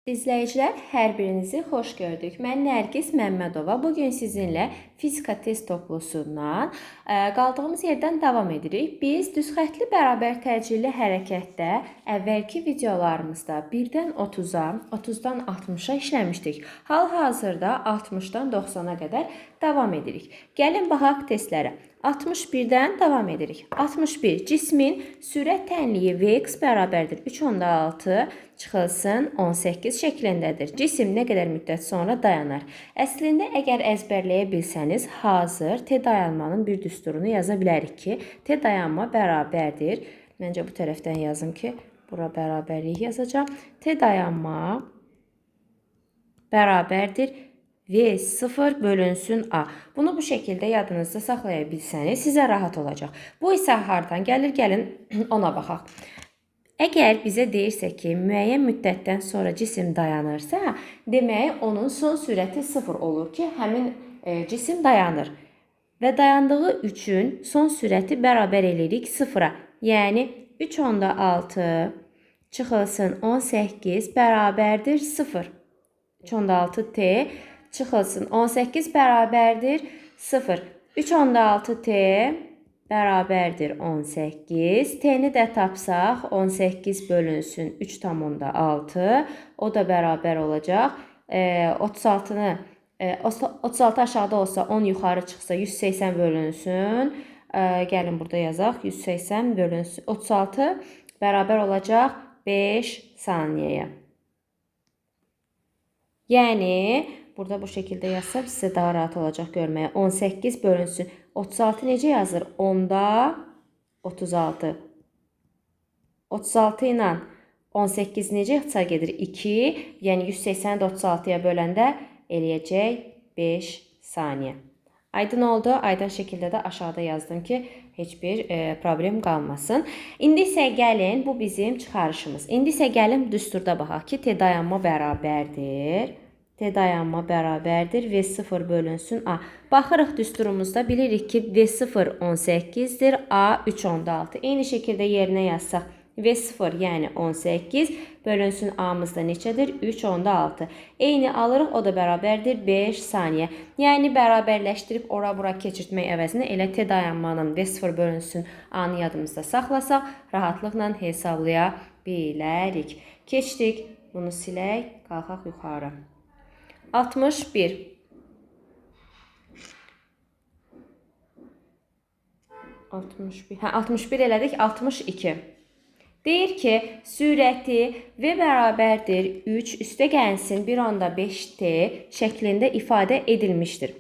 İzləyicilər, hər birinizi xoş gördük. Mən Nərgiz Məmmədova. Bu gün sizinlə fizika test toplusundan qaldığımız yerdən davam edirik. Biz düzxətli bərabər təcili hərəkətdə əvvəlki videolarımızda 1-dən 30-a, 30-dan 60-a işləmişdik. Hal-hazırda 60-dan 90-a qədər davam edirik. Gəlin baxaq testlərə. 61-dən davam edirik. 61. Cismin sürət tənliyi Vx bərabərdir 3,6 çıxılsın 18 şəklindədir. Cisim nə qədər müddət sonra dayanar? Əslində, əgər əzbərləyə bilsəniz, hazır T dayanmanın bir düsturunu yaza bilərik ki, T dayanma bərabərdir. Məncə bu tərəfdən yazım ki, bura bərabərlik yazacağam. T dayanma bərabərdir V0 bölünsün A. Bunu bu şəkildə yadınızda saxlaya bilsəniz, sizə rahat olacaq. Bu isə hardan gəlir? Gəlin ona baxaq. Əgər bizə deyirsə ki, müəyyən müddətdən sonra cisim dayanırsa, demək onun son sürəti 0 olur ki, həmin cisim dayanır. Və dayandığı üçün son sürəti bərabər eləyirik 0-a. Yəni 3,6 çıxılsın 18 bərabərdir 0. 3,6 T çıxılsın 18 bərabərdir 0. 3,6 T bərabərdir 18. T-ni də tapsaq 18 bölünsün 3,6. O da bərabər olacaq. 36-nı 36 aşağıda olsa 10 yuxarı çıxsa 180 bölünsün. Gəlin burada yazaq. 180 bölünsün. 36 bərabər olacaq 5 saniyəyə. Yəni burada bu şəkildə yazsam sizə daha rahat olacaq görməyə. 18 bölünsün. 36 necə yazılır? 10-da 36. 36 ilə 18 necə ixtisar gedir? 2. Yəni 180-i də 36-ya böləndə eləyəcək 5 saniyə. Aydın oldu. Aydın şəkildə də aşağıda yazdım ki, heç bir problem qalmasın. İndi isə gəlin, bu bizim çıxarışımız. İndi isə gəlin düsturda baxaq ki, T dayanma bərabərdir. T dayanma bərabərdir V0 bölünsün A. Baxırıq düsturumuzda bilirik ki, V0 18-dir, A 3,6. Eyni şəkildə yerinə yazsaq V0 yəni 18 bölünsün A-mız da neçədir? 3,6. Eyni alırıq, o da bərabərdir 5 saniyə. Yəni bərabərləşdirib ora-bura keçirtmək əvəzinə elə T dayanmanın V0 bölünsün A-nı yadımızda saxlasaq, rahatlıqla hesablaya bilərik. Keçdik, bunu silək, qalxaq yuxarı. 61. 61. Hə, 61 elədik. 62. Deyir ki, sürəti V bərabərdir 3 üstə gəlsin 1,5 T şəklində ifadə edilmişdir.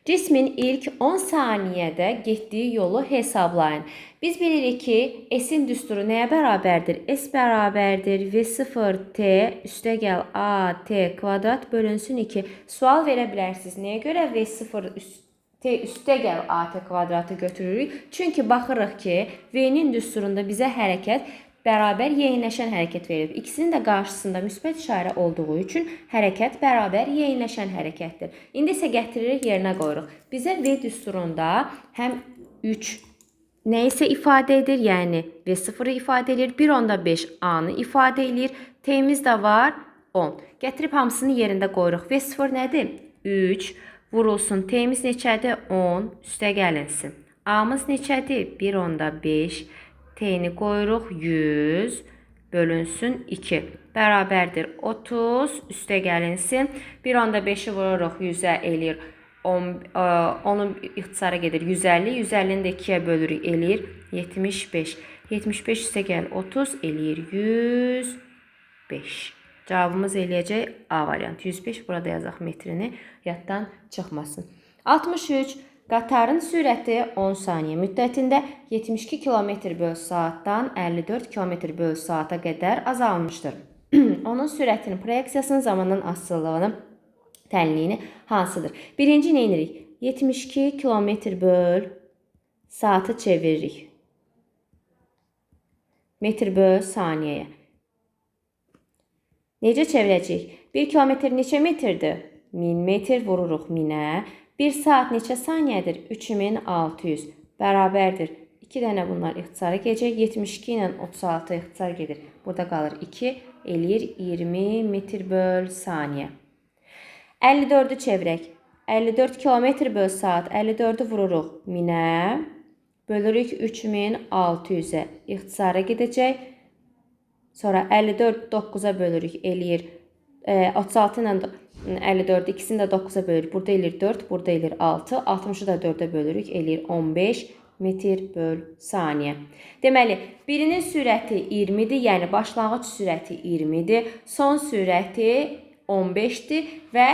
Cismin ilk 10 saniyədə getdiyi yolu hesablayın. Biz bilirik ki, S-in düsturu nəyə bərabərdir? S bərabərdir V0 T üstə gəl A T kvadrat bölünsün 2. Sual verə bilərsiniz. Nəyə görə V0 T üstə gəl A T kvadratı götürürük? Çünki baxırıq ki, V-nin düsturunda bizə hərəkət bərabər yeyinləşən hərəkət verir. İkisinin də qarşısında müsbət işarə olduğu üçün hərəkət bərabər yeyinləşən hərəkətdir. İndi isə gətiririk, yerinə qoyuruq. Bizə V düsturunda həm 3 nə isə ifadə edir, yəni V0-ı ifadə edir, 1,5 A-nı ifadə edir, T-miz də var 10. Gətirib hamısını yerində qoyuruq. V0 nədir? 3 vurulsun. T-miz neçədir? 10 üstə gəlinsin. A-mız neçədir? 1,5. T-ni qoyuruq 100 bölünsün 2 bərabərdir 30 üstə gəlinsin. 1,5-i vururuq 100-ə eləyir 10, onun ixtisara gedir 150. 150-ni də 2-yə bölürük eləyir 75. 75 üstə gəl 30 eləyir 105. Cavabımız eləyəcək A variantı. 105 burada yazaq metrini yaddan çıxmasın. 63. Qatarın sürəti 10 saniyə müddətində 72 km böl saatdan 54 km böl saata qədər azalmışdır. Onun sürətinin proyeksiyasının zamandan asılılığını, tənliyini hansıdır? Birinci nə edirik? 72 km böl saatı çeviririk. Metr böl saniyəyə. Necə çevirəcəyik? 1 kilometr neçə metrdir? 1000 metr vururuq 1000-ə. 1 saat neçə saniyədir? 3600 bərabərdir. 2 dənə bunlar ixtisara gedəcək. 72 ilə 36 ixtisar gedir. Burada qalır 2. Eləyir 20 metr böl saniyə. 54-ü çevirək. 54 kilometr böl saat. 54-ü vururuq 1000-ə. Bölürük 3600-ə. İxtisara gedəcək. Sonra 54 9-a bölürük. Eləyir 36 ilə 54 ikisini də 9-a bölürük. Burada eləyir 4, burada eləyir 6. 60-ı da 4-ə bölürük. Eləyir 15 metr böl saniyə. Deməli, birinin sürəti 20-dir, yəni başlanğıc sürəti 20-dir. Son sürəti 15-dir və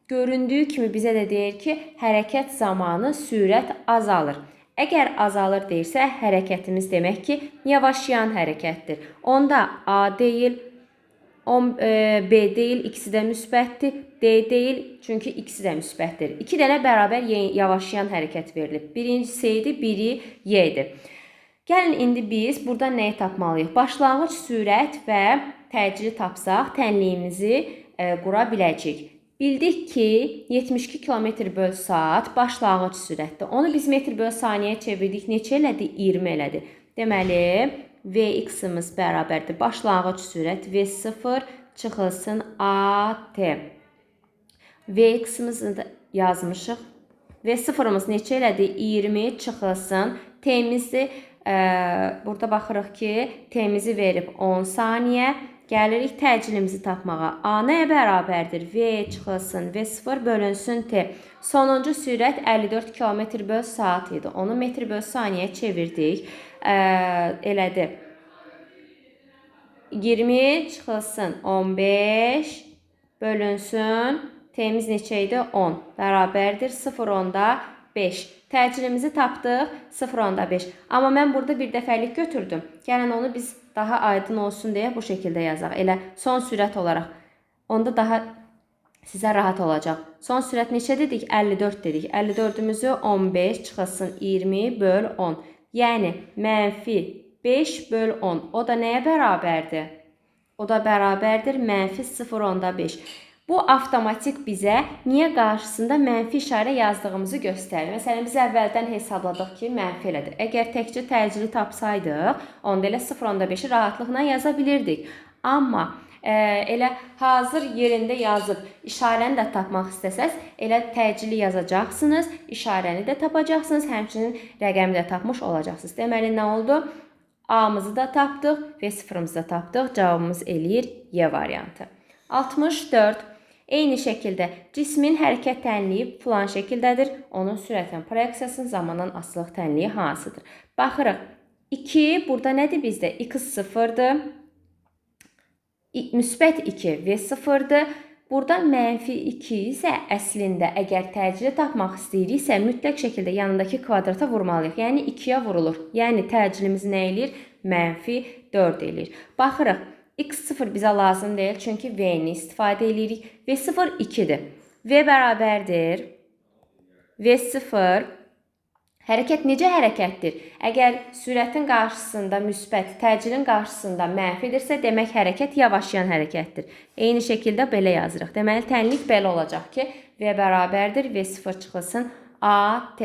göründüyü kimi bizə də deyir ki, hərəkət zamanı sürət azalır. Əgər azalır deyirsə, hərəkətimiz demək ki, yavaşlayan hərəkətdir. Onda A deyil, B deyil, ikisi də müsbətdir. D deyil, çünki ikisi də müsbətdir. İki dənə bərabər yavaşlayan hərəkət verilib. Birincisi C idi, biri Y idi. Gəlin indi biz burada nəyi tapmalıyıq? Başlanğıc sürət və təcili tapsaq tənliyimizi qura biləcəyik. Bildik ki, 72 km böl saat başlanğıc sürətdir. Onu biz metr böl saniyəyə çevirdik. Neçə elədi? 20 elədi. Deməli, Vx-imiz bərabərdir. Başlanğıc sürət V0 çıxılsın AT. Vx-imizi də yazmışıq. V0-ımız neçə elədi? 20 çıxılsın. T-mizi burada baxırıq ki, T-mizi verib 10 saniyə. Gəlirik təcilimizi tapmağa. A nəyə bərabərdir? V çıxılsın, V0 bölünsün T. Sonuncu sürət 54 km böl saat idi. Onu metr böl saniyə çevirdik. Elədi. 20 çıxılsın 15 bölünsün. T'miz neçə idi? 10. Bərabərdir 0,5. Təcilimizi tapdıq 0,5. Amma mən burada bir dəfəlik götürdüm. Gəlin onu biz daha aydın olsun deyə bu şəkildə yazaq. Elə son sürət olaraq. Onda daha sizə rahat olacaq. Son sürət neçə dedik? 54 dedik. 54-ümüzü 15 çıxılsın 20 böl 10. Yəni mənfi 5 böl 10. O da nəyə bərabərdir? O da bərabərdir mənfi 0,5. Bu avtomatik bizə niyə qarşısında mənfi işarə yazdığımızı göstərir. Məsələn, biz əvvəldən hesabladıq ki, mənfi elədir. Əgər təkcə təcili tapsaydıq, onda elə 0,5-i rahatlıqla yaza bilirdik. Amma elə hazır yerində yazıb işarəni də tapmaq istəsəz, elə təcili yazacaqsınız, işarəni də tapacaqsınız, həmçinin rəqəmi də tapmış olacaqsınız. Deməli, nə oldu? A-mızı da tapdıq, V0-ımızı da tapdıq. Cavabımız eləyir Y variantı. 64. Eyni şəkildə cismin hərəkət tənliyi filan şəkildədir. Onun sürətin proyeksiyasının zamandan asılılıq tənliyi hansıdır? Baxırıq. 2 burada nədir bizdə? X 0-dır. Müsbət 2 V 0-dır. Burada mənfi 2 isə əslində əgər təcili tapmaq istəyiriksə, mütləq şəkildə yanındakı kvadrata vurmalıyıq. Yəni 2-yə vurulur. Yəni təcilimiz nə eləyir? Mənfi 4 eləyir. Baxırıq. X0 bizə lazım deyil, çünki V-ni istifadə eləyirik. V0 2-dir. V bərabərdir. V0 hərəkət necə hərəkətdir? Əgər sürətin qarşısında müsbət, təcilin qarşısında mənfidirsə, demək hərəkət yavaşlayan hərəkətdir. Eyni şəkildə belə yazırıq. Deməli, tənlik belə olacaq ki, V bərabərdir, V0 çıxılsın AT.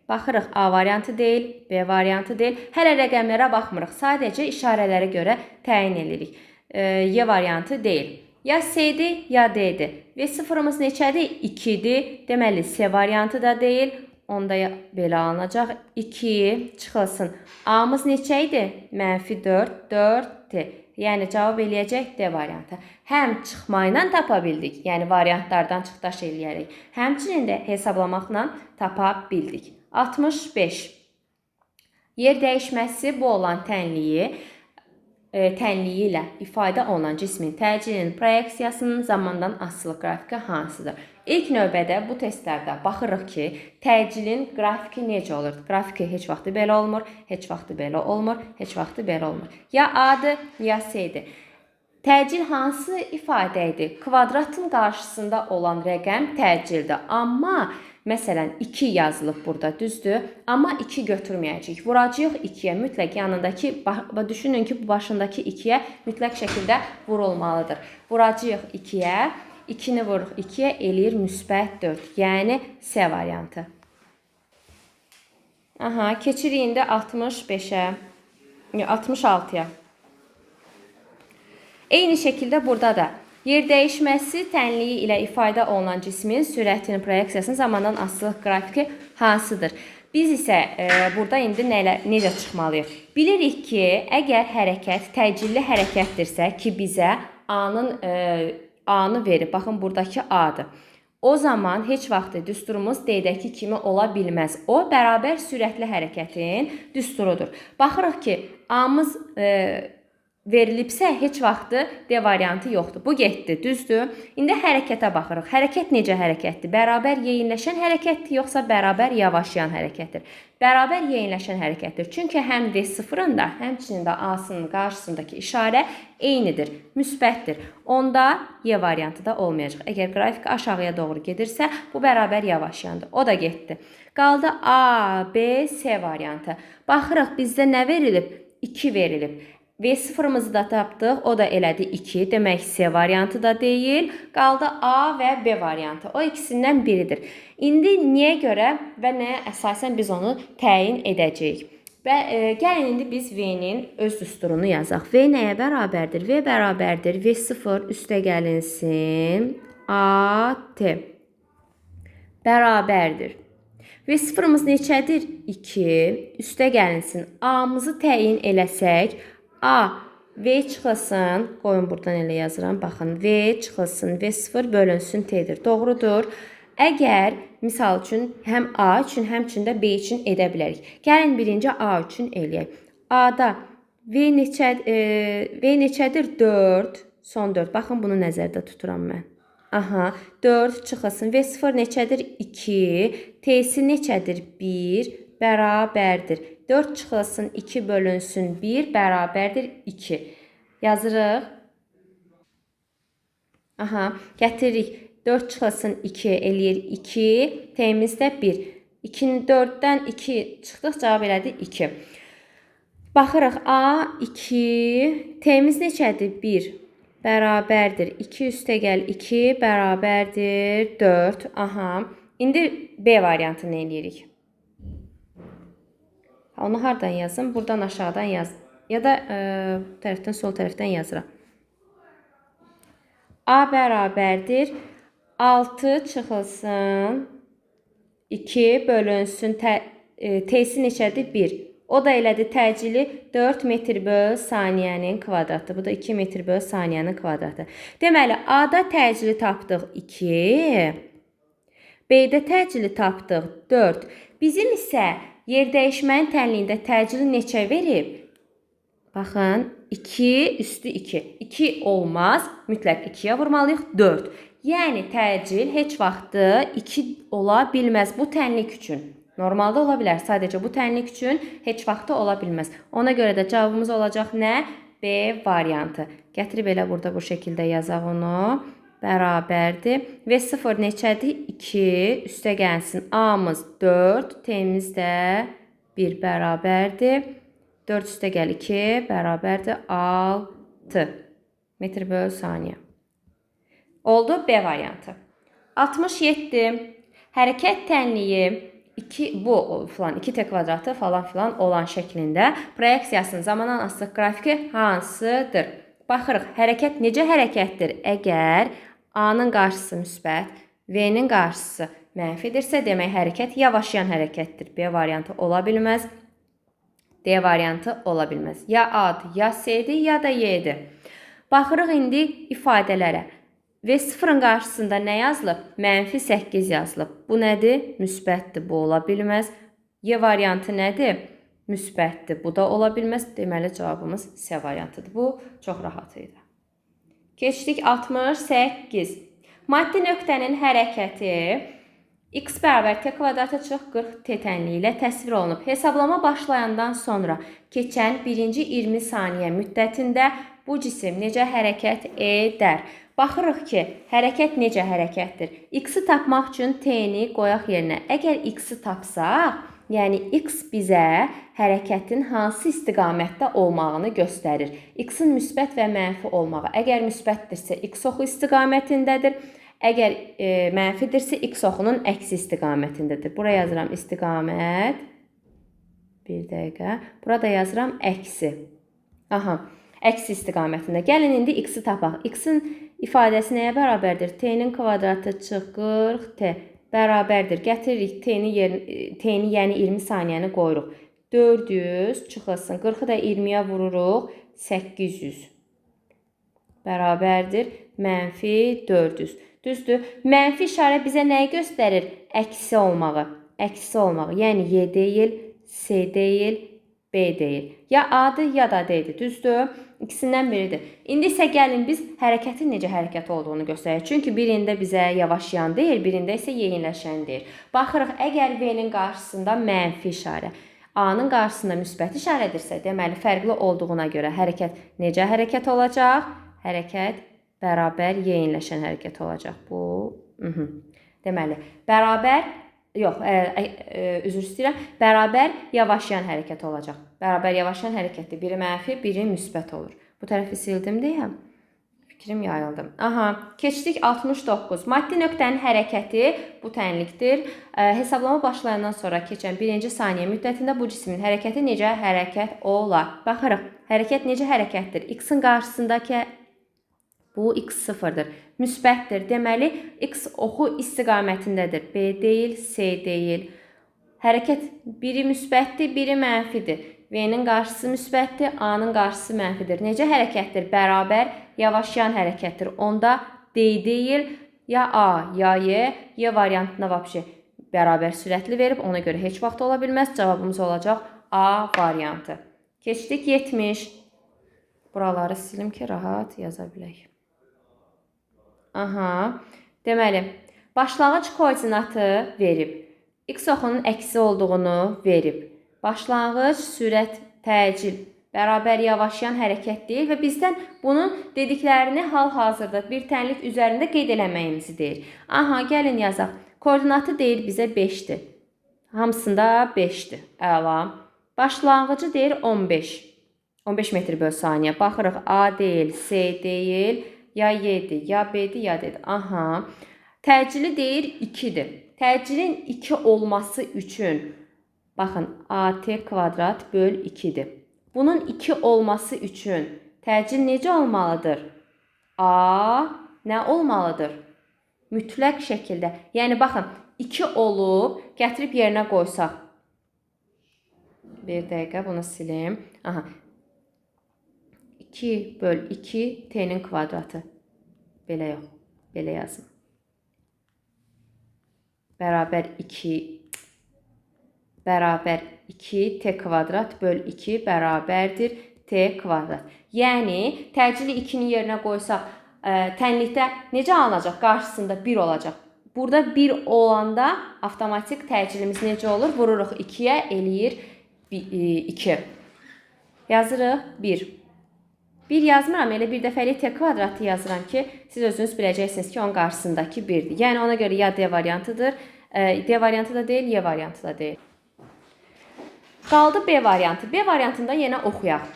Baxırıq, A variantı deyil, B variantı deyil. Hələ rəqəmlərə baxmırıq. Sadəcə işarələrə görə təyin edirik. Y variantı deyil. Ya C-dir, ya D-dir. V0-ımız neçədir? 2-dir. Deməli, C variantı da deyil. Onda belə alınacaq. 2 çıxılsın. A-mız neçə idi? Mənfi 4, 4T. Yəni, cavab eləyəcək D variantı. Həm çıxmayla tapa bildik, yəni variantlardan çıxdaş eləyərək. Həmçinin də hesablamaqla tapa bildik. 65. Yer dəyişməsi bu olan tənliyi ilə ifadə olunan cismin təcilinin proyeksiyasının zamandan asılılıq qrafiki hansıdır? İlk növbədə bu testlərdə baxırıq ki, təcilin qrafiki necə olur? Qrafiki heç vaxtı belə olmur, heç vaxtı belə olmur, heç vaxtı belə olmur. Ya A-dır, ya C-dir. Təcil hansı ifadə idi? Kvadratın qarşısında olan rəqəm təcildir. Amma məsələn 2 yazılıb burada, düzdür? Amma 2 götürməyəcəyik. Vuracağıq 2-yə mütləq yanındakı, düşünün ki, bu başındakı 2-yə mütləq şəkildə vurulmalıdır. Vuracağıq 2-yə, 2-ni vururuq 2-yə, eləyir müsbət 4, yəni C variantı. Aha, keçirik indi 65-ə, 66-ya. Eyni şəkildə burada da yer dəyişməsi tənliyi ilə ifadə olunan cismin sürətinin proyeksiyasının zamandan asılılıq qrafiki hansıdır? Biz isə burada indi necə çıxmalıyıq? Bilirik ki, əgər hərəkət təcilli hərəkətdirsə ki, bizə A-nı verib, baxın buradakı A-dır. O zaman heç vaxt düsturumuz D-dəki kimi ola bilməz. O, bərabər sürətli hərəkətin düsturudur. Baxırıq ki, A-mız verilibsə, heç vaxtı D variantı yoxdur. Bu getdi, düzdür? İndi hərəkətə baxırıq. Hərəkət necə hərəkətdir? Bərabər yeyinləşən hərəkətdir, yoxsa bərabər yavaşlayan hərəkətdir? Bərabər yeyinləşən hərəkətdir. Çünki həm V0-ın da, həmçinin də A-sının qarşısındakı işarə eynidir, müsbətdir. Onda Y variantı da olmayacaq. Əgər qrafik aşağıya doğru gedirsə, bu bərabər yavaşlayandır. O da getdi. Qaldı A, B, C variantı. Baxırıq, bizdə nə verilib? 2 verilib. V0-ımızı da tapdıq, o da elədi 2. Demək, C variantı da deyil. Qaldı A və B variantı. O ikisindən biridir. İndi niyə görə və nəyə əsasən biz onu təyin edəcəyik? Və gəlin indi biz V-nin öz düsturunu yazaq. V nəyə bərabərdir? V bərabərdir V0 üstə gəlinsin AT bərabərdir. V0-ımız neçədir? 2 üstə gəlinsin. A-mızı təyin eləsək, A, V çıxılsın, qoyun buradan elə yazıram, baxın, V çıxılsın, V0 bölünsün T-dir. Doğrudur. Əgər, misal üçün, həm A üçün, həmçinin də B üçün edə bilərik. Gəlin, birinci A üçün eləyək. A-da V neçədir? 4, son 4. Baxın, bunu nəzərdə tuturam mən. Aha, 4 çıxılsın. V0 neçədir? 2, T-si neçədir? 1, bərabərdir. 4 çıxılsın, 2 bölünsün 1 bərabərdir 2. Yazırıq. Aha, gətiririk. 4 çıxılsın 2 eləyir 2. T-miz də 1. 4-dən 2 çıxdıq, cavab elədi 2. Baxırıq A 2, T-miz neçədir? 1 bərabərdir. 2 üstə gəl 2 bərabərdir 4. Aha, indi B variantını eləyirik. Onu hardan yazım? Buradan aşağıdan yaz. Ya da bu tərəfdən, sol tərəfdən yazıram. A bərabərdir. 6 çıxılsın. 2 bölünsün. T-si neçədir? 1. O da elədi təcili 4 metr böl saniyənin kvadratı. Bu da 2 metr böl saniyənin kvadratı. Deməli, A-da təcili tapdıq 2. B-də təcili tapdıq 4. Bizim isə yer dəyişmənin tənliyində təcili neçə verib? Baxın, 2 üstü 2. 2 olmaz. Mütləq 2-yə vurmalıyıq. 4. Yəni, təcil heç vaxtı 2 ola bilməz bu tənlik üçün. Normalda ola bilər. Sadəcə bu tənlik üçün heç vaxtı ola bilməz. Ona görə də cavabımız olacaq nə? B variantı. Gətirib elə burada bu şəkildə yazaq onu. Bərabərdir. V0 neçədir? 2. Üstə gəlsin. A-mız 4. T-miz də 1 bərabərdir. 4 üstə gəl 2 bərabərdir 6 metr böl saniyə. Oldu B variantı. 67. Hərəkət tənliyi 2 bu filan 2t kvadratı falan filan olan şəklində proyeksiyasının zamandan asılıq qrafiki hansıdır? Baxırıq, hərəkət necə hərəkətdir? Əgər A-nın qarşısı müsbət, V-nin qarşısı mənfidirsə, demək hərəkət yavaşlayan hərəkətdir. B variantı ola bilməz. D variantı ola bilməz. Ya A-dır, ya C-dir, ya da Y-dir. Baxırıq indi ifadələrə. V0-ın qarşısında nə yazılıb? Mənfi 8 yazılıb. Bu nədir? Müsbətdir. Bu ola bilməz. Y variantı nədir? Müsbətdir. Bu da ola bilməz. Deməli, cavabımız C variantıdır. Bu çox rahat idi. Keçdik 68. Maddi nöqtənin hərəkəti x bərabər t kvadrata çıx 40 t tənliyi ilə təsvir olunub. Hesablama başlayandan sonra keçən birinci 20 saniyə müddətində bu cisim necə hərəkət edər? Baxırıq ki, hərəkət necə hərəkətdir? X-i tapmaq üçün t-ni qoyaq yerinə. Əgər x-i tapsaq, yəni x bizə hərəkətin hansı istiqamətdə olmağını göstərir. X-in müsbət və mənfi olmağı. Əgər müsbətdirsə, x oxu istiqamətindədir. Əgər mənfidirsə, x oxunun əksi istiqamətindədir. Bura yazıram istiqamət. Bir dəqiqə. Burada yazıram əksi. Aha. Əksi istiqamətində. Gəlin indi x-i tapaq. X-in ifadəsi nəyə bərabərdir? T-nin kvadratı çıx 40t bərabərdir. Gətiririk t-ni, yəni 20 saniyəni qoyuruq. 400 çıxılsın. 40-ı da 20-yə vururuq. 800 bərabərdir. Mənfi 400. Düzdür? Mənfi işarə bizə nəyi göstərir? Əksi olmağı. Əksi olmağı. Yəni Y deyil, S deyil, B deyil. Ya A-dır, ya da D-dir. Düzdür? İkisindən biridir. İndi isə gəlin biz hərəkətin necə hərəkət olduğunu göstərək. Çünki birində bizə yavaşlayan deyil, birində isə yeyinləşən deyil. Baxırıq, əgər V-nin qarşısında mənfi işarə, A-nın qarşısında müsbət işarədirsə, deməli fərqli olduğuna görə hərəkət necə hərəkət olacaq? Hərəkət bərabər yeyinləşən hərəkət olacaq. Bu, deməli, bərabər, yox, üzr istəyirəm, bərabər yavaşlayan hərəkət olacaq. Bərabər yavaşlayan hərəkətdir. Biri mənfi, biri müsbət olur. Bu tərəfi sildim deyə fikrim yayıldı. Aha, keçdik 69. Maddi nöqtənin hərəkəti bu tənlikdir. Hesablama başlayandan sonra keçən birinci saniyə müddətində bu cismin hərəkəti necə hərəkət olar? Baxırıq, hərəkət necə hərəkətdir? X-in qarşısındakı bu x sıfırdır. Müsbətdir. Deməli, x oxu istiqamətindədir. B deyil, C deyil. Hərəkət biri müsbətdir, biri mənfidir. V-nin qarşısı müsbətdir, A-nın qarşısı mənfidir. Necə hərəkətdir? Bərabər yavaşlayan hərəkətdir. Onda D deyil, ya A, ya Y. Y variantına vəbşi bərabər sürətli verib, ona görə heç vaxt ola bilməz. Cavabımız olacaq A variantı. Keçdik 70. Buraları silim ki, rahat yaza bilək. Aha. Deməli, başlanğıc koordinatı verib. X oxunun əksi olduğunu verib. Başlanğıc sürət təcil bərabər yavaşlayan hərəkət deyil və bizdən bunun dediklərini hal-hazırda bir tənlik üzərində qeyd eləməyimizi deyir. Aha, gəlin yazaq. Koordinatı deyir bizə 5-dir. Hamısında 5-dir. Əla. Başlanğıcı deyir 15. 15 metr böl saniyə. Baxırıq, A deyil, C deyil, ya Y-dir, ya B-dir, ya D-dir. Aha. Təcili deyir 2-dir. Təcilin 2 olması üçün, baxın, AT kvadrat böl 2-dir. Bunun 2 olması üçün təcil necə olmalıdır? A nə olmalıdır? Mütləq şəkildə. Yəni, baxın, 2 olub, gətirib yerinə qoysaq. Bir dəqiqə bunu silim. Aha. 2 böl 2 t-nin kvadratı. Belə yox. Belə yazım. Bərabər 2 bərabər 2 t kvadrat böl 2 bərabərdir t kvadrat. Yəni, təcili 2-nin yerinə qoysaq, tənlikdə necə alınacaq? Qarşısında 1 olacaq. Burada 1 olanda avtomatik təcilimiz necə olur? Vururuq 2-yə, eləyir 2. Yazırıq 1. 1 yazmıram, elə bir dəfəlik t kvadratı yazıram ki, siz özünüz biləcəksiniz ki, onun qarşısındakı 1-dir. Yəni, ona görə ya D variantıdır, D variantı da deyil, Y variantı da deyil. Qaldı B variantı. B variantında yenə oxuyaq.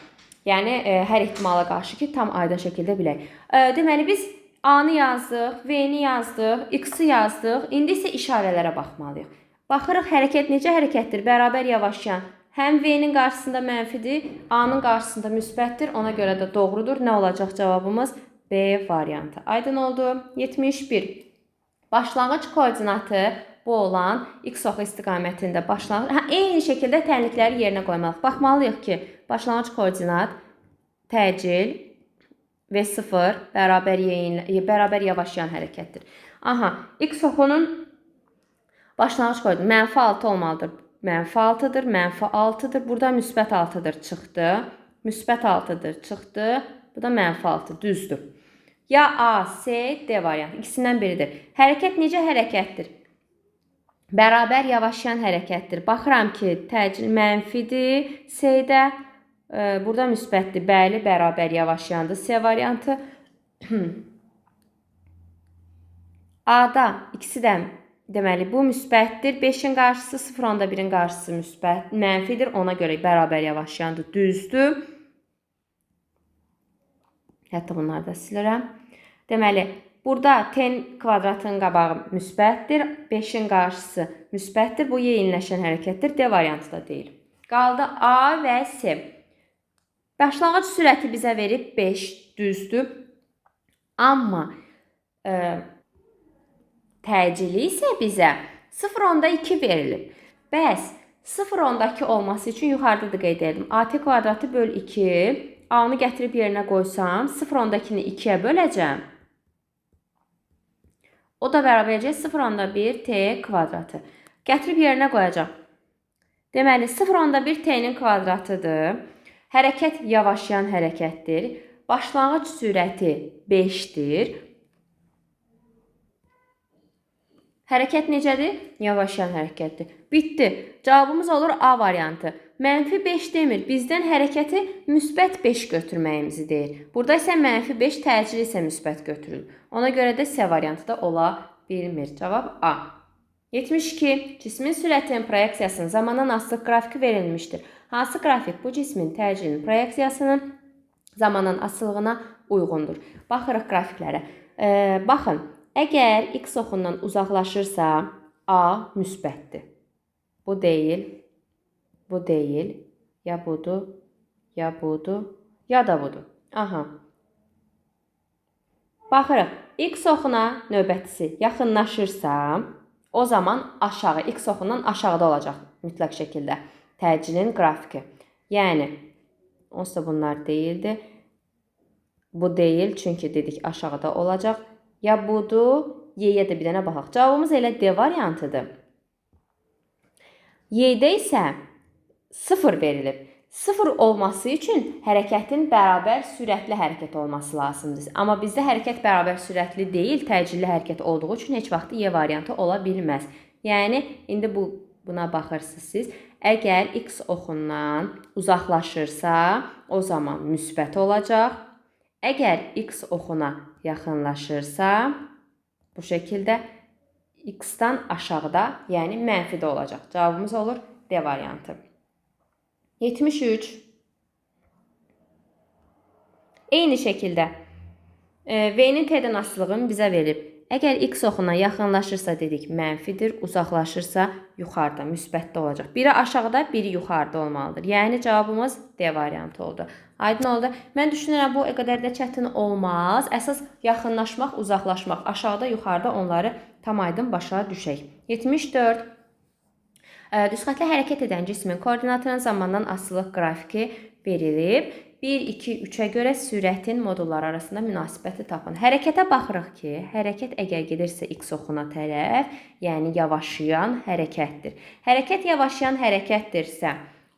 Yəni, hər ehtimala qarşı ki, tam aydın şəkildə bilək. Deməli, biz A-nı yazdıq, V-ni yazdıq, X-i yazdıq. İndi isə işarələrə baxmalıyıq. Baxırıq, hərəkət necə hərəkətdir? Bərabər yavaşlayan. Həm V-nin qarşısında mənfidir, A-nın qarşısında müsbətdir. Ona görə də doğrudur. Nə olacaq cavabımız? B variantı. Aydın oldu. 71. Başlanğıc koordinatı bu olan X oxu istiqamətində başlanğıc. Hə, eyni şəkildə tənlikləri yerinə qoymalıyıq. Baxmalıyıq ki, başlanğıc koordinat təcil V0 bərabər yavaşlayan hərəkətdir. Aha, X oxunun başlanğıc koordinatı mənfi 6 olmalıdır. Mənfi 6-dır, mənfi 6-dır. Burada müsbət 6-dır, çıxdı. Müsbət 6-dır, çıxdı. Bu da mənfi 6, düzdür. Ya A, C, D variantı. İkisindən biridir. Hərəkət necə hərəkətdir? Bərabər yavaşlayan hərəkətdir. Baxıram ki, təcil mənfidir C-də. Burada müsbətdir. Bəli, bərabər yavaşlayandır C variantı. A-da ikisi də deməli, bu müsbətdir. 5-in qarşısı 0,1-in qarşısı müsbət, mənfidir. Ona görə bərabər yavaşlayandır. Düzdür. Hətta bunları da silirəm. Deməli, burada t kvadratının qabağı müsbətdir. 5-in qarşısı müsbətdir. Bu yeyinləşən hərəkətdir. D variantı da deyil. Qaldı A və C. Başlanğıc sürəti bizə verib 5, düzdür. Amma təcili isə bizə 0,2 verilib. Bəs 0,2 olması üçün yuxarıda da qeyd etdim. AT kvadratı böl 2. A-nı gətirib yerinə qoysam 0,2-ni 2-yə böləcəm. O da bərabər edəcək 0,1 T kvadratı. Gətirib yerinə qoyacağam. Deməli 0,1 T-nin kvadratıdır. Hərəkət yavaşlayan hərəkətdir. Başlanğıc sürəti 5-dir. Hərəkət necədir? Yavaşlayan hərəkətdir. Bitdi. Cavabımız olur A variantı. Mənfi 5 demir. Bizdən hərəkəti müsbət 5 götürməyimizi deyir. Burada isə mənfi 5, təcili isə müsbət götürülür. Ona görə də C variantı da ola bilmir. Cavab A. 72. Cismin sürətinin proyeksiyasının zamandan asılı qrafiki verilmişdir. Hansı qrafik bu cismin təcilinin proyeksiyasının zamandan asılılığına uyğundur? Baxırıq qrafiklərə. Baxın, əgər x oxundan uzaqlaşırsa, A müsbətdir. Bu deyil, bu deyil, ya budur, ya budur, ya da budur. Aha. Baxırıq, x oxuna növbətisi yaxınlaşırsa, o zaman aşağı, x oxundan aşağıda olacaq mütləq şəkildə təcilin qrafiki. Yəni, onsuz da bunlar deyildi. Bu deyil, çünki dedik aşağıda olacaq. Ya budur, Y-yə də bir dənə baxaq. Cavabımız elə D variantıdır. Y-də isə 0 verilib. 0 olması üçün hərəkətin bərabər sürətli hərəkət olması lazımdır. Amma bizdə hərəkət bərabər sürətli deyil, təcilli hərəkət olduğu üçün heç vaxt Y variantı ola bilməz. Yəni, indi buna baxırsınız siz. Əgər x oxundan uzaqlaşırsa, o zaman müsbət olacaq. Əgər x oxuna yaxınlaşırsa, bu şəkildə x-dan aşağıda, yəni mənfidə olacaq. Cavabımız olur D variantı. 73. Eyni şəkildə V-nin T-dən asılılığını bizə verib. Əgər x oxuna yaxınlaşırsa dedik mənfidir, uzaqlaşırsa yuxarıda, müsbətdə olacaq. Biri aşağıda, biri yuxarıda olmalıdır. Yəni cavabımız D variantı oldu. Aydın oldu. Mən düşünürəm bu o qədər də çətin olmaz. Əsas yaxınlaşmaq, uzaqlaşmaq, aşağıda, yuxarıda onları tam aydın başa düşək. 74. Düz xəttli hərəkət edən cismin koordinatının zamandan asılılıq qrafiki verilib. 1, 2, 3-ə görə sürətin modulları arasında münasibəti tapın. Hərəkətə baxırıq ki, hərəkət əgər gedirsə x oxuna tərəf, yəni yavaşlayan hərəkətdir. Hərəkət yavaşlayan hərəkətdirsə,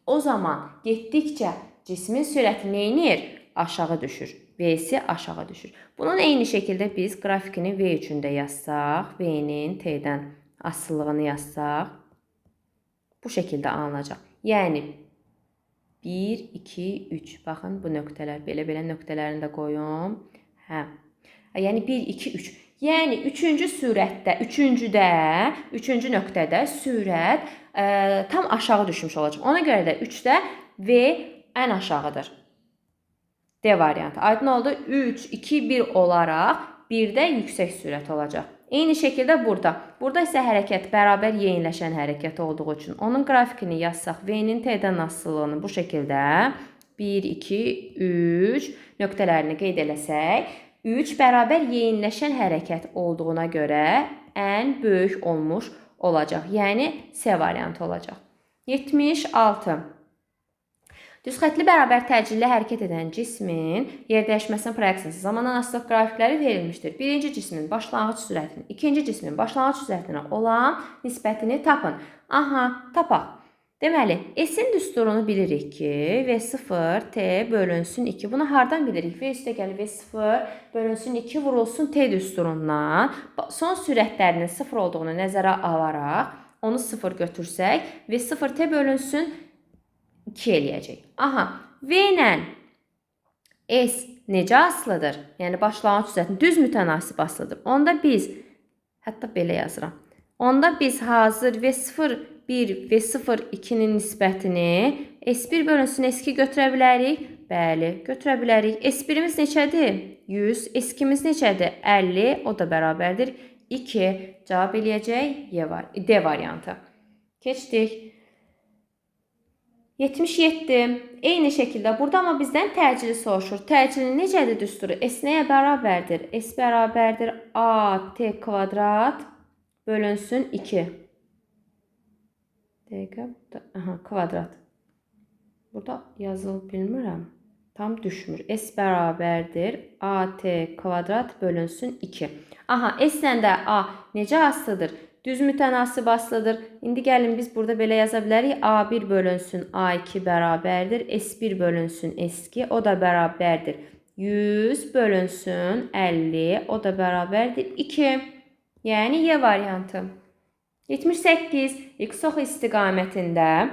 o zaman getdikcə cismin sürəti neynir? Aşağı düşür. V-si aşağı düşür. Bunun eyni şəkildə biz qrafikini V üçün də yazsaq, V-nin T-dən asılılığını yazsaq, bu şəkildə alınacaq. Yəni 1, 2, 3. Baxın, bu nöqtələr. Belə-belə nöqtələrini də qoyum. Hə. Yəni 1, 2, 3. Yəni 3-cü sürətdə, 3-cü nöqtədə sürət tam aşağı düşmüş olacaq. Ona görə də 3-də V ən aşağıdır. D variantı. Aydın oldu. 3, 2, 1 olaraq 1-də yüksək sürət olacaq. Eyni şəkildə burada. Burada isə hərəkət bərabər yeniləşən hərəkət olduğu üçün onun qrafikini yazsaq, V-nin T-dən asılılığını bu şəkildə 1, 2, 3 nöqtələrini qeyd eləsək, 3 bərabər yeniləşən hərəkət olduğuna görə ən böyük olmuş olacaq. Yəni C variantı olacaq. 76. Düz xəttli bərabər təcilli hərəkət edən cismin yerdəyişməsinin proyeksiyası zamandan asılılıq qrafikləri verilmişdir. Birinci cismin başlanğıc sürətinin ikinci cismin başlanğıc sürətinə olan nisbətini tapın. Aha, tapaq. Deməli, S-in düsturunu bilirik ki, V0 T bölünsün 2. Bunu hardan bilirik? V üstə gəlir V0 bölünsün 2 vurulsun T düsturundan. Son sürətlərinin 0 olduğunu nəzərə alaraq onu 0 götürsək, V0 T bölünsün 2 eləyəcək. Aha, V ilə S necə asılıdır? Yəni başlanğıc sürətin düz mütənasib asılıdır. Onda biz, hətta belə yazıram. Onda biz hazır V0 1, V0 2-nin nisbətini S1 bölünsün S2 götürə bilərik. Bəli, götürə bilərik. S1-imiz neçədir? 100. S2-miz neçədir? 50. O da bərabərdir. 2. Cavab eləyəcək D variantı. Keçdik. 77. Eyni şəkildə burada amma bizdən təcili soruşur. Təcili necədir düsturu? S nəyə bərabərdir? S bərabərdir AT kvadrat bölünsün 2. Dəqiqə, burada, aha, kvadrat. Burada yazıl bilmirəm. Tam düşmür. S bərabərdir AT kvadrat bölünsün 2. Aha, S-lə də A necə asılıdır? Düz mütənasib asılıdır. İndi gəlin biz burada belə yaza bilərik. A1 bölünsün A2 bərabərdir. S1 bölünsün S2. O da bərabərdir. 100 bölünsün 50. O da bərabərdir 2. Yəni Y variantı. 78. X oxu istiqamətində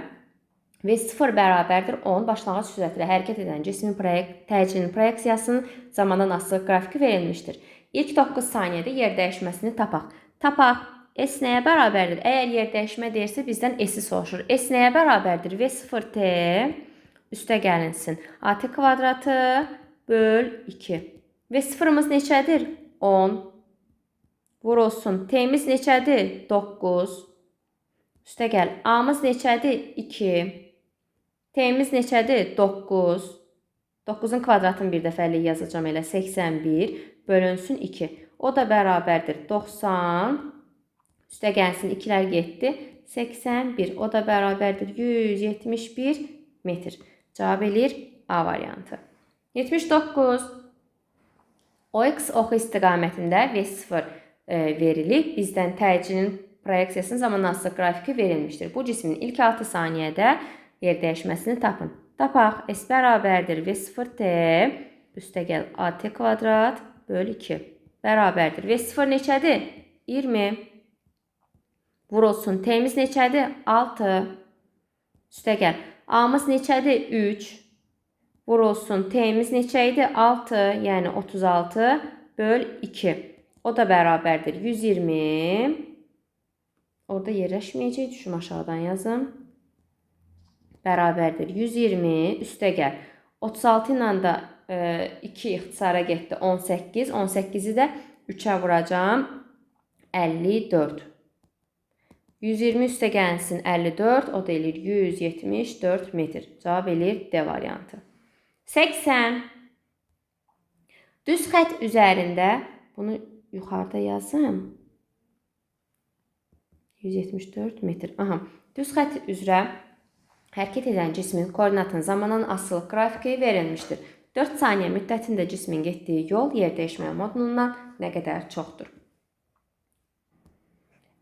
V0 bərabərdir 10 başlanğıc sürətlə hərəkət edən cismin təcilinin proyeksiyasının zamandan asılı qrafiki verilmişdir. İlk 9 saniyədə yer dəyişməsini tapaq. Tapaq. S nəyə bərabərdir? Əgər yer dəyişmə deyirsə bizdən S-i soruşur. S nəyə bərabərdir? V0T üstə gəlinsin. AT kvadratı böl 2. V0-ımız neçədir? 10. Vurulsun. T-miz neçədir? 9. Üstə gəl. A-mız neçədir? 2. T-miz neçədir? 9. 9-un kvadratını bir dəfəlik yazacağam elə. 81 bölünsün 2. O da bərabərdir. 90. Üstə gəlsin. 2-lər getdi. 81. O da bərabərdir. 171 metr. Cavab eləyir A variantı. 79. OX oxu istiqamətində V0 verilib. Bizdən təcilin proyeksiyasının zamandan asılı qrafiki verilmişdir. Bu cismin ilk 6 saniyədə yer dəyişməsini tapın. Tapaq. S bərabərdir V0T üstə gəl AT kvadrat böl 2 bərabərdir. V0 neçədir? 20. Vurulsun. T-miz neçədir? 6. Üstə gəl. A-mız neçədir? 3. Vurulsun. T-miz neçə idi? 6. Yəni 36 böl 2. O da bərabərdir. 120. Orada yerləşməyəcək. Düşüm aşağıdan yazım. Bərabərdir. 120. Üstə gəl. 36 ilə də 2 ixtisara getdi. 18. 18-i də 3-ə vuracağam. 54. 120 üstə gəlsin 54, o da eləyir 174 metr. Cavab eləyir D variantı. 80. Düz xətt üzərində, bunu yuxarıda yazım. 174 metr. Aha. Düz xətt üzrə hərəkət edən cismin koordinatının zamandan asılı qrafiki verilmişdir. 4 saniyə müddətində cismin getdiyi yol yer dəyişmə modulundan nə qədər çoxdur?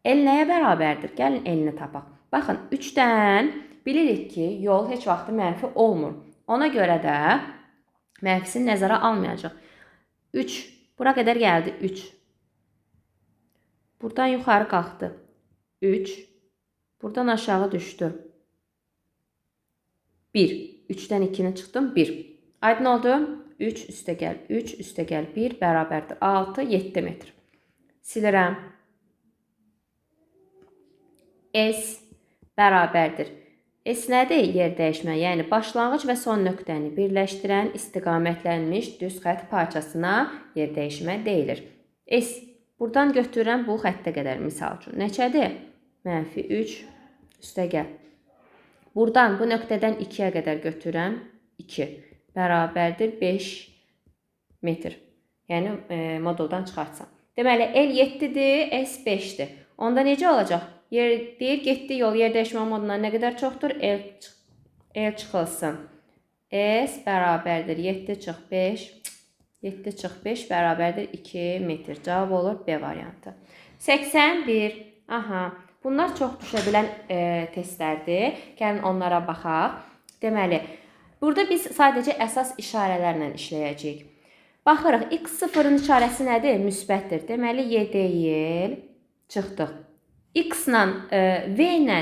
L nəyə bərabərdir? Gəlin L-ni tapaq. Baxın, 3-dən bilirik ki, yol heç vaxt mənfi olmur. Ona görə də mənfisini nəzərə almayacaq. 3. Bura qədər gəldi 3. Buradan yuxarı qalxdı. 3. Buradan aşağı düşdü. 1. 3-dən 2-ni çıxdım. 1. Aydın oldu? 3 üstə gəl. 3 üstə gəl. 1 bərabərdir. 6, 7 metr. Silirəm. S bərabərdir. S nədir? Yer dəyişmə, yəni başlanğıc və son nöqtəni birləşdirən istiqamətlənmiş düz xətt parçasına yer dəyişmə deyilir. S buradan götürürəm bu xəttə qədər misal üçün. Neçədir? Mənfi 3 üstə gəl. Buradan bu nöqtədən 2-yə qədər götürürəm. 2 bərabərdir 5 metr. Yəni moduldan çıxartsam. Deməli L 7-dir, S 5-dir. Onda necə olacaq? Deyir, getdiyi yol yer dəyişmə modundan nə qədər çoxdur? L çıxılsın. S bərabərdir 7 çıx 5. 7 çıx 5 bərabərdir 2 metr. Cavab olur B variantı. 81. Aha. Bunlar çox düşə bilən testlərdir. Gəlin onlara baxaq. Deməli, burada biz sadəcə əsas işarələrlə işləyəcəyik. Baxırıq, X0-ın işarəsi nədir? Müsbətdir. Deməli, Y deyil. Çıxdıq. X-la, V ilə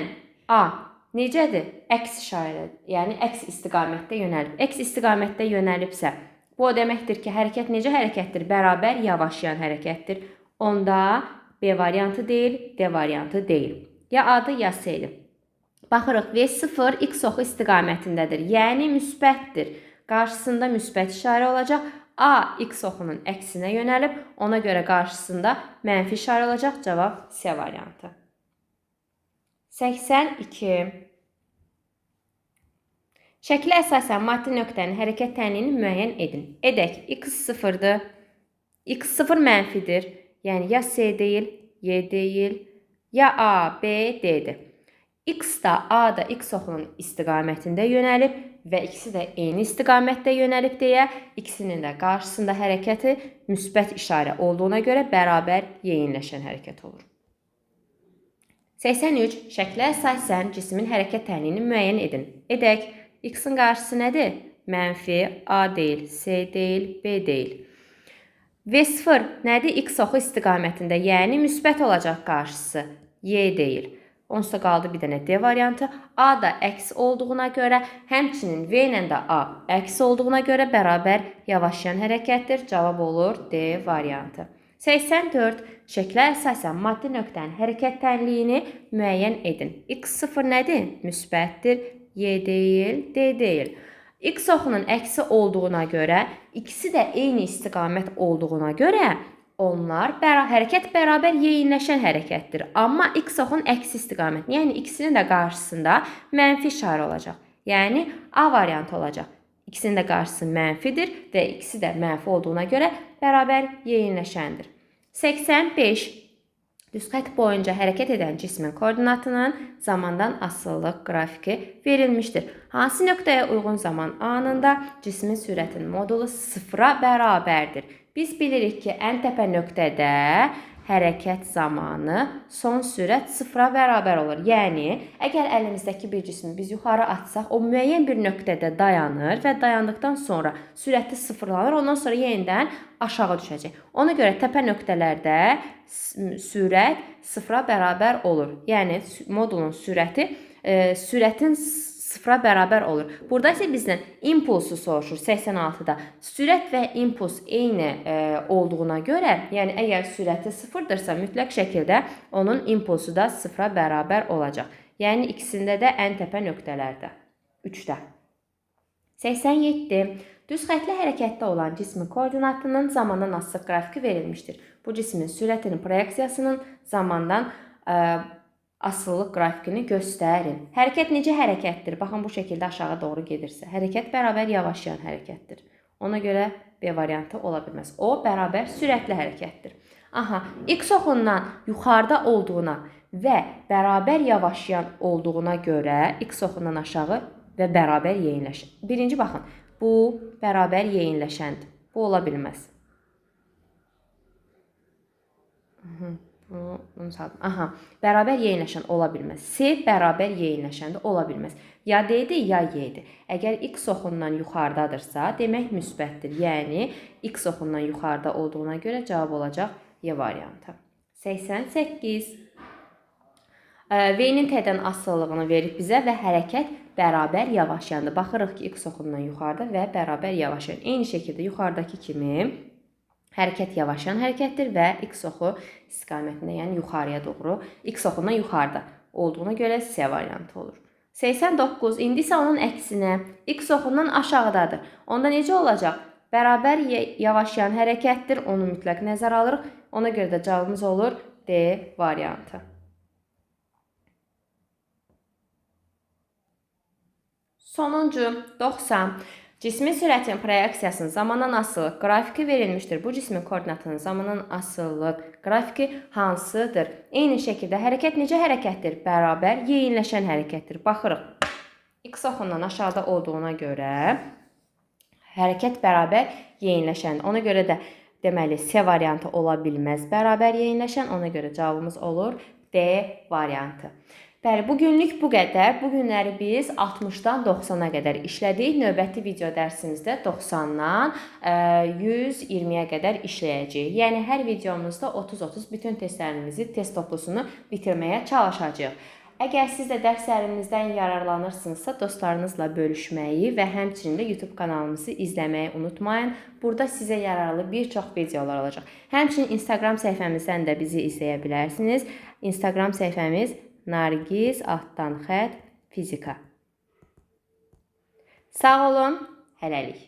A necədir? Əks işarə, yəni əks istiqamətdə yönəlib. Əks istiqamətdə yönəlibsə, bu o deməkdir ki, hərəkət necə hərəkətdir? Bərabər yavaşlayan hərəkətdir. Onda B variantı deyil, D variantı deyil. Ya A-dır, ya C-dir. Baxırıq, V0 X oxu istiqamətindədir. Yəni müsbətdir. Qarşısında müsbət işarə olacaq. A X oxunun əksinə yönəlib. Ona görə qarşısında mənfi işarə olacaq. Cavab C variantı. 82. Şəklə əsasən maddi nöqtənin hərəkət tənliyini müəyyən edin. Edək. X 0-dır. X0 mənfidir. Yəni ya C deyil, Y deyil, ya A, B, D-dir. X da A da X oxunun istiqamətində yönəlib və ikisi də eyni istiqamətdə yönəlib deyə ikisinin də qarşısında hərəkəti müsbət işarə olduğuna görə bərabər yeyinləşən hərəkət olur. 83. Şəklə əsasən cismin hərəkət tənliyini müəyyən edin. Edək. X-in qarşısı nədir? Mənfi, A deyil, C deyil, B deyil. V0 nədir? X oxu istiqamətində, yəni müsbət olacaq qarşısı. Y deyil. Onsuz da qaldı bir dənə D variantı. A da əks olduğuna görə, həmçinin V ilə də A əks olduğuna görə bərabər yavaşlayan hərəkətdir. Cavab olur D variantı. 84. Şəklə əsasən maddi nöqtənin hərəkət tənliyini müəyyən edin. X0 nədir? Müsbətdir. Y deyil, D deyil. X oxunun əksi olduğuna görə, ikisi də eyni istiqamət olduğuna görə onlar hərəkət bərabər yeyinləşən hərəkətdir. Amma X oxunun əksi istiqamət, yəni ikisinin də qarşısında mənfi işarə olacaq. Yəni A variantı olacaq. İkisinin də qarşısı mənfidir və ikisi də mənfi olduğuna görə bərabər yeyinləşəndir. 85. Düz xətt boyunca hərəkət edən cismin koordinatının zamandan asılılıq qrafiki verilmişdir. Hansı nöqtəyə uyğun zaman anında cismin sürətinin modulu sıfıra bərabərdir? Biz bilirik ki, ən təpə nöqtədə hərəkət zamanı son sürət sıfıra bərabər olur. Yəni, əgər əlimizdəki bir cismi biz yuxarı atsaq, o müəyyən bir nöqtədə dayanır və dayandıqdan sonra sürəti sıfırlanır, ondan sonra yenidən aşağı düşəcək. Ona görə təpə nöqtələrdə sürət sıfıra bərabər olur. Yəni, modulun sürəti sürətin sıfıra bərabər olur. Burada isə bizdən impulsu soruşur 86-da. Sürət və impuls eyni olduğuna görə, yəni əgər sürəti sıfırdırsa, mütləq şəkildə onun impulsu da sıfıra bərabər olacaq. Yəni ikisində də ən təpə nöqtələrdə. 3-də. 87. Düz xəttli hərəkətdə olan cismin koordinatının zamandan asılı qrafiki verilmişdir. Bu cismin sürətinin proyeksiyasının zamandan asılılıq qrafikini göstərin. Hərəkət necə hərəkətdir? Baxın, bu şəkildə aşağı doğru gedirsə. Hərəkət bərabər yavaşlayan hərəkətdir. Ona görə B variantı ola bilməz. O, bərabər sürətli hərəkətdir. Aha, X oxundan yuxarıda olduğuna və bərabər yavaşlayan olduğuna görə X oxundan aşağı və bərabər yeyinləşən. Birinci, baxın, bu bərabər yeyinləşəndir. Bu ola bilməz. Bunu saldım. Aha, bərabər yeyinləşən ola bilməz. C bərabər yeyinləşəndə ola bilməz. Ya D-dir, ya Y-dir. Əgər X oxundan yuxarıdadırsa, demək müsbətdir. Yəni, X oxundan yuxarıda olduğuna görə cavab olacaq Y variantı. 88. V-nin T-dən asılılığını verib bizə və hərəkət bərabər yavaşlayandır. Baxırıq ki, X oxundan yuxarıda və bərabər yavaşlayan. Eyni şəkildə yuxarıdakı kimi hərəkət yavaşlayan hərəkətdir və X oxu istiqamətində, yəni yuxarıya doğru, X oxundan yuxarıda olduğuna görə C variantı olur. 89. İndi isə onun əksinə X oxundan aşağıdadır. Onda necə olacaq? Bərabər yavaşlayan hərəkətdir. Onu mütləq nəzərə alırıq. Ona görə də cavabımız olur D variantı. Sonuncu 90. Cismin sürətinin proyeksiyasının zamandan asılılıq qrafiki verilmişdir. Bu cismin koordinatının zamandan asılılıq qrafiki hansıdır? Eyni şəkildə hərəkət necə hərəkətdir? Bərabər yeyinləşən hərəkətdir. Baxırıq. X oxundan aşağıda olduğuna görə hərəkət bərabər yeyinləşəndir. Ona görə də deməli C variantı ola bilməz bərabər yeyinləşən. Ona görə cavabımız olur D variantı. Bəli, bugünlük bu qədər. Bu günləri biz 60-dan 90-a qədər işlədik. Növbəti video dərsimizdə 90-dan 120-yə qədər işləyəcəyik. Yəni hər videomuzda 30-30 bütün testlərimizi, test toplusunu bitirməyə çalışacağıq. Əgər siz də dərslərimizdən yararlanırsınızsa, dostlarınızla bölüşməyi və həmçinin də YouTube kanalımızı izləməyi unutmayın. Burada sizə yararlı bir çox videolar olacaq. Həmçinin Instagram səhifəmizdən də bizi izləyə bilərsiniz. Instagram səhifəmiz Nargiz _fizika. Sağ olun, hələlik.